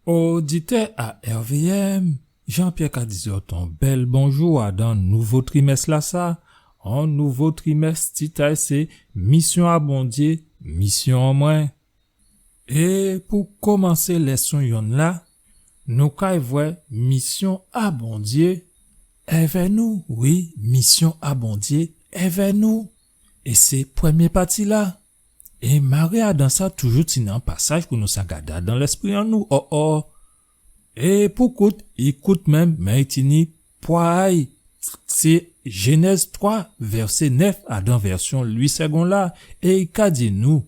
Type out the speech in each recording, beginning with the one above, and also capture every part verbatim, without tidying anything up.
Oditè a R V M, Jean-Pierre ka di zòt on bèl bonjou adan nouvo trimès-lasa. On nouvo trimès, tit a'y sé Misyon a Bondyé, misyon an mwen. É pou komansé lèson yonn-la, nou kay vwè misyon a Bondyé èvè nou, wi, misyon a Bondyé èvè nou. É sé prèmyé pati-la. É maré adan sa, toujou tini on pasaj pou nou sa gadé adan lèspri an nou. O, o. É pou kout, i kout menm, mé i tini pwa a'y. Sé Jénèz twa, vèsé nèf, adan vèsyon Louis Segond la, é i ka di nou,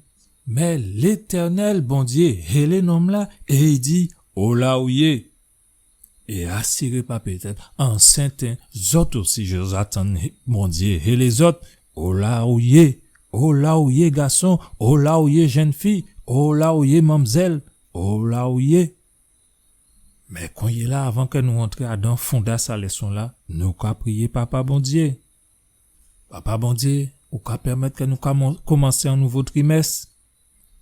mé Létènèl Bondyé hélé nonm-la, é i di, ola ou yé? É asiré pa pétèt, an sèten, zòt osi, zòt ja tann Bondyé hélé zòt, ola ou yé, ola ou yé gason, ola ou yé jenn fi, ola ou yé manmzèl, ola ou yé. Mé kounyé-la, avan kè nou rantré adan fondas a lèson-la, nou ka priyé Papa Bondyé. Papa Bondyé, ou ka pèmèt kè nou ka mon-, komansé on nouvo trimès.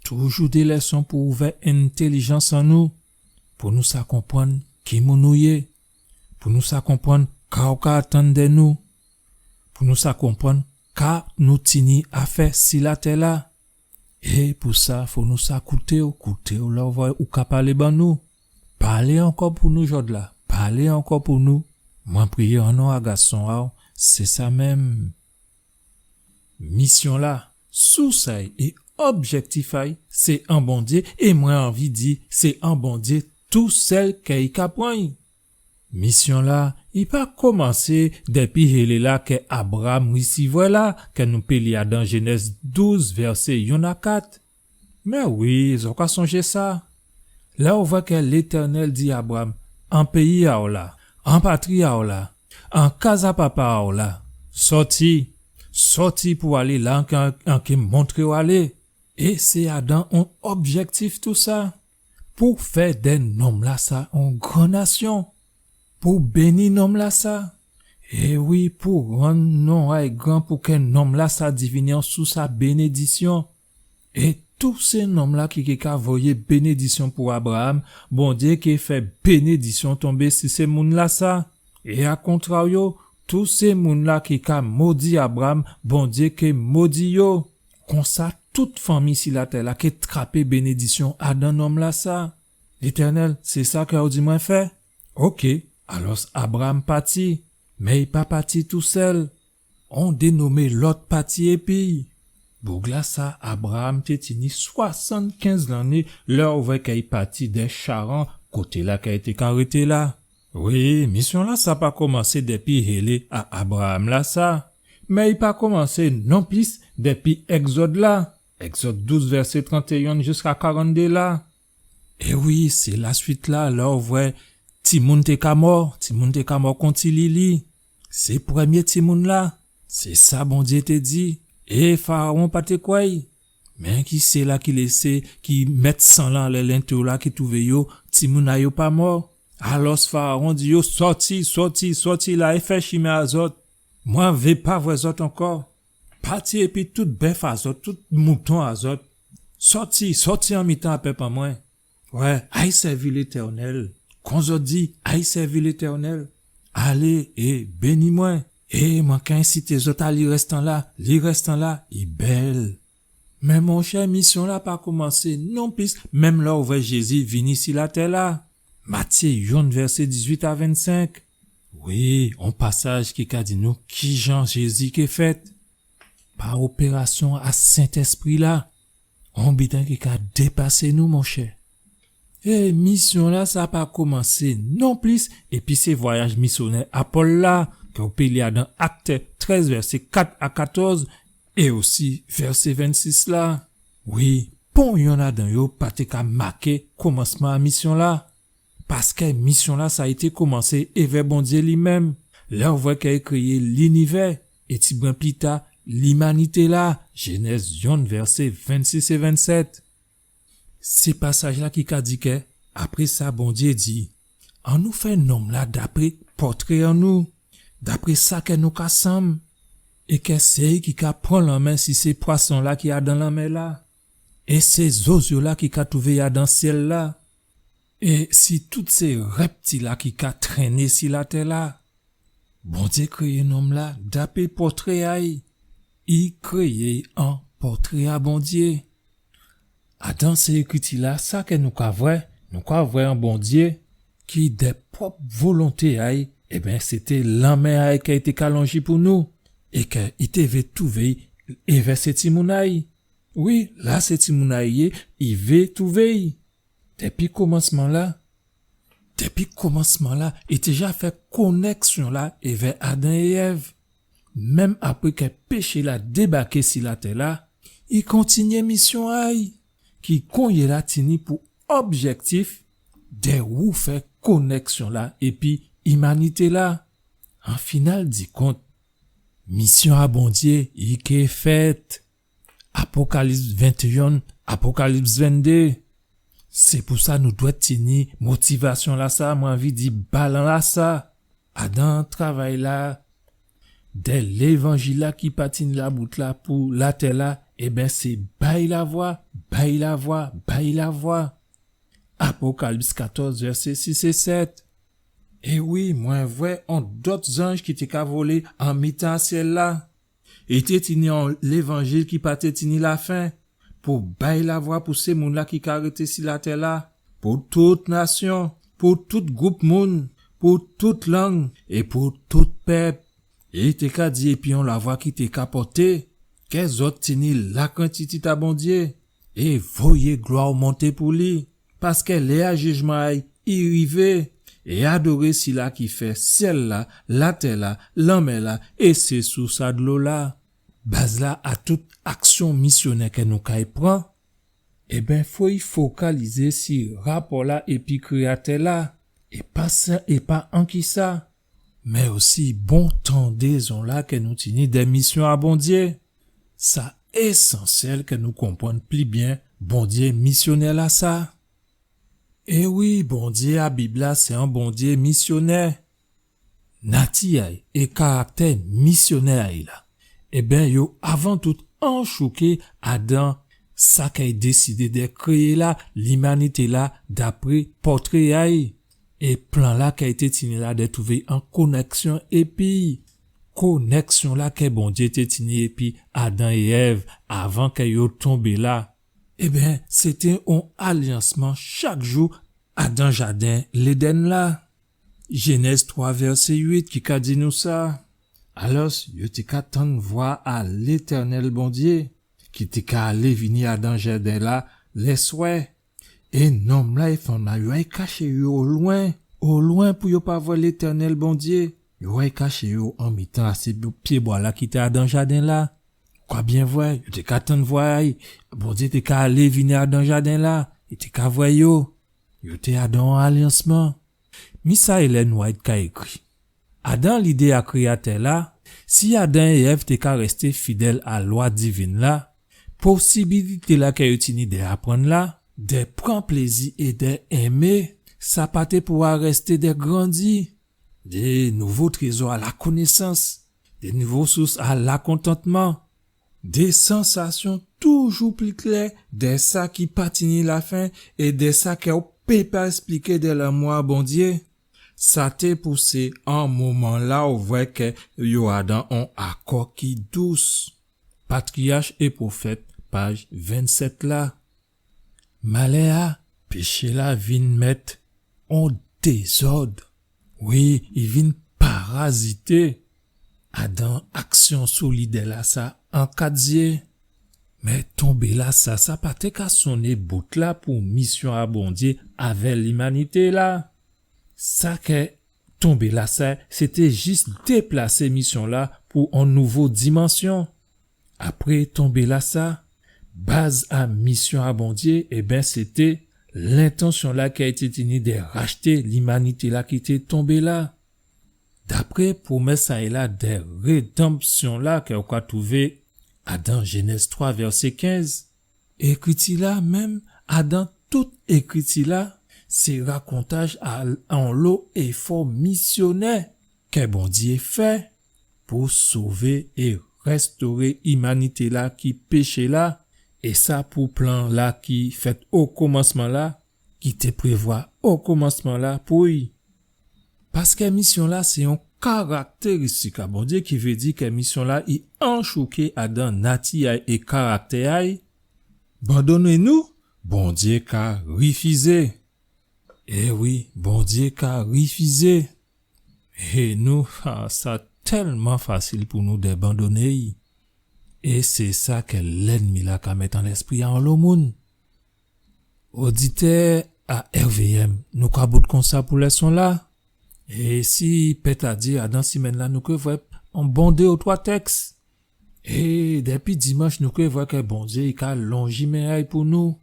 Toujou dé lèson pou ouvè entèlijans an nou, pou nou sa konprann ki moun ou yé, pou nou sa konprann ka ou ka atann dè nou, pou nou sa konprann ka nou tini a fè si latè-la. É pou sa, fò nou sa kouté'w, kouté'w lè ou vwè ou ka palé ban nou. Palé ankò pou nou jòdla, palé ankò pou nou. Mwen priyé an non a gason a'w, sé sa menm. Misyon-la, sous a'y é objèktif a'y, sé an Bondyé, é mwen anvi di, sé an Bondyé tousèl kè i ka pran'y. Misyon-la, i pa komansé dépi hélé-la kè Abraam risivwè la, kè nou pé li adan Jénèz douz, vèsé yonn a kat. Mé wi, zòt ka sonjé sa. Lè ou vwè kè Létènèl di Abraam, an péyi a'w la, an patri a'w la, an kaz a papa a'w la, sòti, sòti pou alé la an ké, an ké montré'w alé. É sé adan on objèktif tousa. Pou fè dè nonm-lasa on gran nasyon. Pou béni nonm-lasa. É wi, pou rann non a'y gran, pou kè nonm-lasa divini on sous a bénédisyon. É tout sé nonm-la ki, ki ka voyé bénédisyon pou Abraam, Bondyé ké fè bénédisyon tonbé si sé moun-lasa. É a kontraryo, tout sé moun-la ki ka modi Abraam, Bondyé ké modi yo. Konsa, tout fanmi si latè-la ké trapé bénédisyon adan nonm-lasa. Létènèl, sé sa kè ou di mwen fè? Oké, alòs Abraam pati, mé i pa pati tousèl. On dénomé Lòt pati épi'y. Boug-lasa, Abraam té tini swasannkenz lanné lè ou vwè kè i pati dè Charan, koté-la kè i té ka rété la. Wi, misyon-lasa pa komansé dépi hélé a Abraam-lasa, mé i pa komansé nonplis dépi Ègzòd-la, Ègzòd douz, vèsé trantéyen jiska karanndé la. É wi, sé laswit-la, lè ou vwè timoun té ka mò, timoun té ka mò kon ti lili. Sé prèmyé timoun-la, sé sa Bondyé té di, é Farawon pa té kwè'y. Mé ki sé la ki lésé, ki mèt san-la anlè lenté'w la ki twouvé yo, timoun a yo pa mò. Alòs Farawon di yo, sòti, sòti, sòti la é fè chimen a zòt. Mwen vé pa vwè zòt ankò. Pati épi tout bèf a zòt, tout mouton a zòt. Sòti, sòti an mitan a pèp an mwen. Wè, ay sèvi Létènèl. Kon zòt di, ay sèvi Létènèl. Alé é béni mwen. É mwen ka ensité zòt a li rèstan-la, li rèstan-la, i bèl. Mé monchè, misyon-la pa komansé nonplis, menm lè ou vwè Jézi vini si latè-la. Matyé yonn, vèsé dizuit a vennsenk. Wi, on pasaj ki ka di nou kijan Jézi ké fèt. Pa opérasyon a Sentèspri-la. On biten ki ka dépasé nou, monchè. É misyon-lasa pa komansé nonplis épi sé vwayaj misyonè a Pòl la, kè ou pé li adan Akt trèz, vèsé kat a katòz, é osi vèsé vennsis la. Wi, pon yonn adan yo pa té ka maké komansman a misyon-la. Paskè misyon-lasa i té komansé èvè Bondyé li menm, lè ou vwè kè i kréyé linivè, é tibwen pita, limanité-la, Jénèz yonn, vèsé vennsis é vennsèt. Sé pasaj-la ki ka di kè, apré sa, Bondyé di, annou fè nonm-la dapré pòtré an nou, dapré sa kè nou ka sanm, é kè sé i ki ka pran lanmen si sé pwason-la ki adan lanmè-la, é sé zozyo-la ki ka twouvé adan syèl-la. É si tout sé rèptil-la ki ka trenné si latè-la, Bondyé kréyé nonm-la dapré pòtré a-y. I kréyé-y an pòtré a Bondyé. Adan sé Ékriti-la, sa kè nou ka vwè, nou ka vwè an Bondyé ki, dè pwòp volonté a-y, ében, sété lanmen a-y kè i té ka lonji pou nou, é kè i té vé touvé-y èvè sé timoun a-y. Wi, la sé timoun a-y yé, i vé touvé-y. Dépi komansman-la, dépi komansman-la, i té ja fè konèksyon-la èvè Adan é Èv. Menm apré kè péché-la débaké si latè-la, i kontinyé misyon a-y, ki konyéla tini pou objèktif dè woufè konèksyon-la épi imanité-la. An final di kont, misyon a Bondyé i ké fèt. Apokalips ventéyen, Apokalips venndé. Sé pou sa nou dwèt tini motivasyon-lasa, mwen anvi di balan-lasa. Adan travay-la, dè lévanjil-la ki pa tini labout-la pou latè-la, ében, sé bay lavwa, bay lavwa, bay lavwa. Apokalips katòz, vèsé sis é sèt. É wi, mwen vwè on dòt zanj ki té ka volé an mitan syèl-la. I té tini on lévanjil ki pa té tini lafen, pou bay lavwa pou sé moun-la ki ka rété si latè-la, pou tout nasyon, pou tout gwoup moun, pou tout lang é pou tout pèp. É i té ka di épi on lavwa ki té ka pòté, kè zòt tini lakrentitid a Bondyé, é voyé glwa monté pou li. Paskè lè a jijman a-y i rivé, é adoré sila ki fè syèl-la, latè-la, lanmè-la, é sé sous a dlo-la. Baz-la a tout aksyon misyonè kè nou kay pran, ében, fo i fokalizé si rapò-la épi Kréyatè-la, é pa sa, é pa anki sa, mé osi bon tandézon-la kè nou tini dè misyon a Bondyé. Sa ésansyèl kè nou konprann pli byen Bondyé misyonè-lasa. É wi, Bondyé a Bib-la sé on Bondyé misyonè. Nati a-y é karaktè misyonè a-y la, ében, yo avan tout anchouké adan sa kè i désidé dè kréyé la, limanité-la, dapré pòtré a-y. É plan-la kè i té tini la dè touvé an konèksyon épi konèksyon-la kè Bondyé té tini épi Adan é Èv avan kè yo tonbé la. Ében, sété on alyansman chak jou adan jaden Léden la. Jénèz twa vèsé uit ki ka di nou sa. Alòs, yo té ka tann vwa a Létènèl Bondyé, ki té ka alé vini adan jaden-la lèswè. É nonm-la é fanm-la, yo ay kaché yo olwen, olwen pou yo pa vwè Létènèl Bondyé. Yo ay kaché yo an mitan a sé pyébwa-la ki té adan jaden-la. Ou ka byen vwè, yo té ka tann vwa a-y. Bondyé té ka alé vini adan jaden-la, i té ka vwè yo. Yo té adan on alyansman. Mi sa Ellen White ka ékri. Adan lidé a Kréyatè-la, si Adan é Èv té ka rèsté fidèl a lwa divin-la, posibilité-la kè yo tini dè aprann la, dè pran plézi é dè enmé, sa pa té pou arèsté dè grandi. Dè nouvo trézò a lakonésans, dè nouvo sous a lakontantman, dè sansasyon toujou pli klè dè sa ki pa tini lafen é dè sa kè ou pé pa èspliké dè lanmou a Bondyé. Sa té pousé an moman-la ou vwè kè yo adan on akò ki dous. Patriyach é Pwofèt, paj vennsèt la. Malè-a, péché-la vin mèt on dézòd. Wi, i vin parazité adan aksyon solidè-lasa an kat zyé. Mé tonbé-lasa, sa pa té ka sonné bout-la pou misyon a Bondyé avè limanité-la. Sa kè tonbé-lasa, sété jis déplasé misyon-la pou on nouvo dimansyon. Apré tonbé-lasa, baz a misyon a Bondyé, ében, sété lentansyon-la kè i té tini dè rachté limanité-la ki té tonbé la. Dapré pwomès a-y la dè rédanmsyon-la kè ou ka touvé adan Jénèz twa vèsé kenz, Ékriti-la, menm adan tout Ékriti-la, sé rakontaj a onlo éfò misyonè kè Bondyé fè pou sové é rèstoré imanité-la ki péché la, é sa pou plan-la ki fèt o komansman-la, ki té prévwa o komansman-la pou i. Paskè misyon-la sé on karaktéristik a Bondyé, ki vé di kè misyon-la i anchouké adan nati a'y é karaktè a'y. Bandoné nou, Bondyé ka rifizé. É wi, Bondyé ka rifizé. É nou, ah, sa tèlman fasil pou nou dè bandoné'y. É sé sa kè lènmi-la ka mèt an lèspri a onlo moun. Oditè a R V M, nou ka bout konsa pou lèson-la. É si Pè ta di, adan simenn-la, nou ké vwè on bon dé ou twa tèks. É dépi dimanch, nou ké vwè kè Bondyé i ka lonji men a'y pou nou.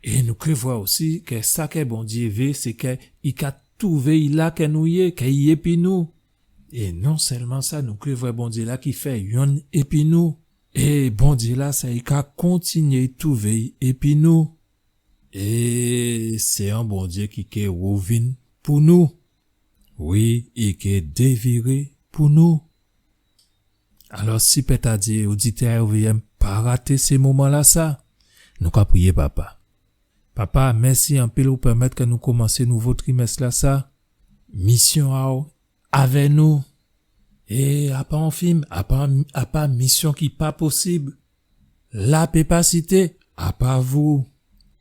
É nou ké vwè osi kè sa kè Bondyé vé, sé kè i ka touvé i la kè nou yé, kè i épi nou. É non sèlman sa, nou ké vwè Bondyé-la ki fè yonn épi nou. É Bondyé-la sa, i ka kontinyé touvé i épi nou. É sé on Bondyé ki ké wouvin pou nou. Wi, i ké déviré pou nou. Alò, si Pè ta di, oditè R V M, pa raté sé moman-lasa. Nou ka priyé, Papa. Papa, mèsi anpil ou pèmèt kè nou komansé nouvo trimès-lasa. Misyon a'w avè nou. É a pa on fim, a pa, a pa misyon ki pa posib. La pé pa sité, a pa vou.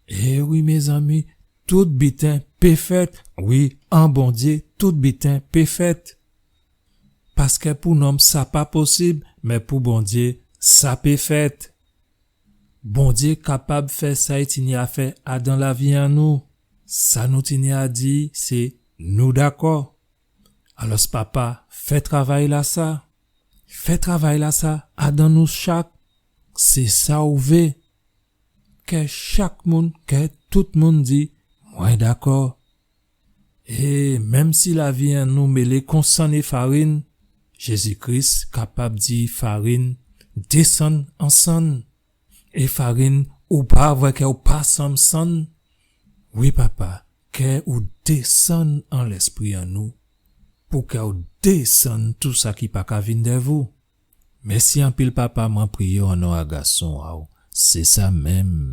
É wi, mézanmi, tout biten pé fèt. Wi, an Bondyé, tout biten pé fèt. Paskè pou nonm, sa pa posib, mé pou Bondyé, sa pé fèt. Bondyé kapab fè sa i tini a fè adan lavi an nou. Sa nou tini a di, sé nou dakò. Alòs, Papa, fè travay-lasa. Fè travay-lasa adan nou chak. Sé sa ou vé. Kè chak moun, kè tout moun di, mwen dakò. É menm si lavi an nou mélé kon sann é farin, Jézi Kris kapab di farin, désann an sann. É farin, ou pa vwè kè ou pa sanm sann? Wi, Papa, kè ou désann an lèspri an nou, pou kè ou désann tou sa ki pa ka vin dè vou. Mèsi anpil, Papa, mwen priyé o non a Gason a'w. Sé sa menm.